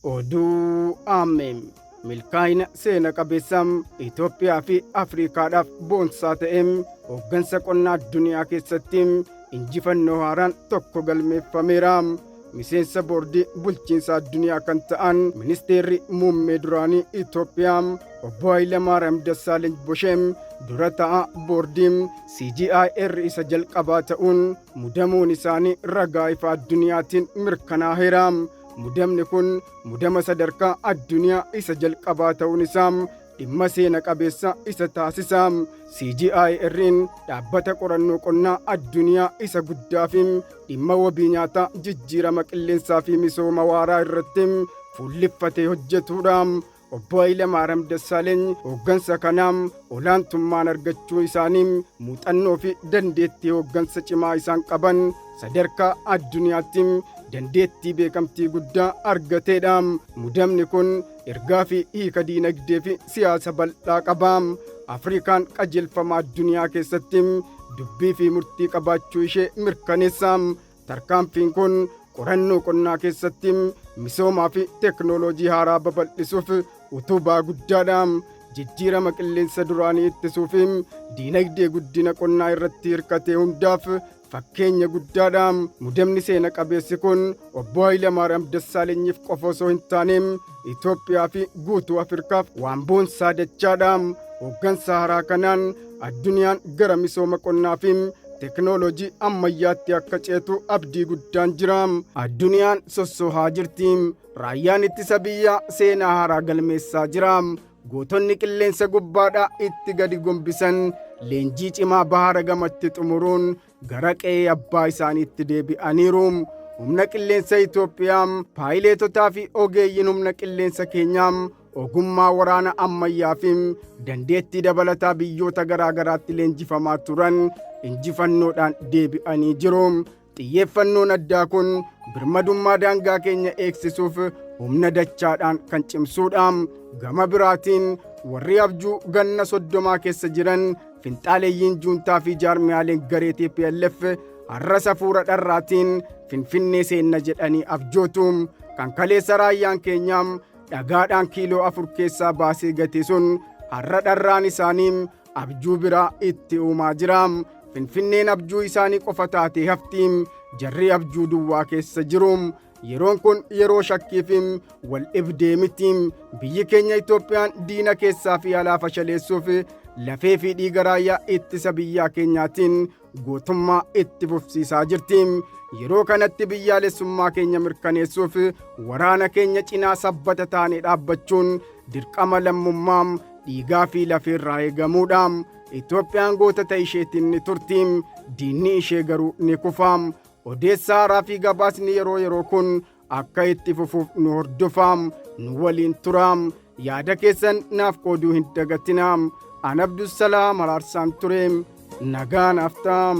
Oduu Aammee milkaa'ina seena qabeessa Itoophiyaa fi Afrikaadhaaf boonsaa ta'e hooggansa qonnaa addunyaa keessatti injifannoo haaraan tokko galmeeffameera. Miseensa boordii bulchiinsa addunyaa kan ta'an ministeerri muummee duraanii Itoophiyaa obbo Hayilamaariyaam Dassaaleny Bosheem dura ta'a boordii CGIR isa jalqabaa ta'uun mudamuun isaanii ragaa ifa addunyaatiin mirkanaa'eera. Mudamni kun mudama sadarkaa addunyaa isa jalqabaa ta'uun isaa dhimma seena qabeessa isa taasisa. CGIR'n dhaabbata qorannoo qonnaa addunyaa isa guddaa fi dhimma wabii nyaataa, jijjiirama qilleensaa fi misooma waaraa irratti fuulleffatee hojjetudha. Obbo Hayilamaariyaam Dassaaleeny hooggansa kanaa olaantummaan argachuu isaanii muuxannoo fi dandeettii hooggansa cimaa isaan qaban sadarkaa addunyaatti dandeettii beekamtii guddaa argateedha. Mudamni kun ergaa fi hiika diinagdee fi siyaasa bal'aa qaba. Afrikaan qajeelfama addunyaa keessatti dubbii fi murtii qabaachuu ishee mirkaneessa. Tarkaanfiin kun qorannoo qonnaa keessatti misoomaa fi teeknooloojii haaraa babal'isuuf utubaa guddaadha. Jijjiirama qilleensa duraanii ittisuu fi diinagdee guddina qonnaa irratti hirkatee hundaaf fakkeenya guddaadha. Mudamni seena qabeessi kun obbo Hayilamaariyaam Dassaalenyiif qofa osoo hin taane Itoophiyaa fi guutuu Afrikaaf waan boonsaa dachaadha. Hooggansa haaraa kanaan addunyaan gara misooma qonnaa fi teeknooloojii ammayyaatti akka ceetu abdii guddaan jira. Addunyaan sossoohaa jirti. Raayyaan ittisa biyyaa seenaa haaraa galmeessaa jira. Gootonni qilleensa gubbaadhaa itti gadi gombisan leenjii cimaa bahara gamatti xumuruun gara qe'ee abbaa isaaniitti deebi'aniiru. Humna qilleensa Itoophiyaa, paayileetotaa fi ogeeyyiin humna qilleensa keenyaa ogummaa waraana ammayyaa fi dandeettii dabalataa biyyoota garaa garaatti leenjifamaa turan injifannoodhaan deebi'anii jiru. Xiyyeeffannoon addaa kun birmadummaa daangaa keenya eegsisuuf humna dachaadhaan kan cimsuudha. Gama biraatiin warri abjuu ganna 30 keessa jiran finxaaleeyyiin juuntaa fi jaarmiyaaleen garee TPLF har'a safuura dharraatiin Finfinnee seenna jedhanii abjootu. Kan kaleessa raayyaan keenyaa dhagaadhaan kiiloo 4 keessaa baasee gate sun har'a dharraan isaanii abjuu biraa itti uumaa jira. Finfinneen abjuu isaanii qofa taatee hafti. Jarri abjuu duwwaa keessa jiru. Yeroon kun yeroo shakkii fi wal dhibdee miti. Biyyi keenya Itoophiyaan diina keessaa fi alaa fashaleessuuf lafee fi dhiiga raayyaa ittisa biyyaa keenyaatiin gootummaa itti fufsiisaa jirti. Yeroo kanatti biyyaalessummaa keenya mirkaneessuuf waraana keenya cinaa sabbata taanee dhaabbachuun dirqama lammummaa dhiigaa fi lafeerraa eegamuudha. Itoophiyaan gootota isheetiin ni turti. Diinni ishee garuu ni kufa. Odeessaa haaraa fi gabaasni yeroo yeroo kun akka itti fufuuf nu hordofaa, nu waliin turaa. Yaada keessan naaf qooduu hin dagatinaa. An Abdusalaam Araarsaan ture. Nagaa naaf ta'aa.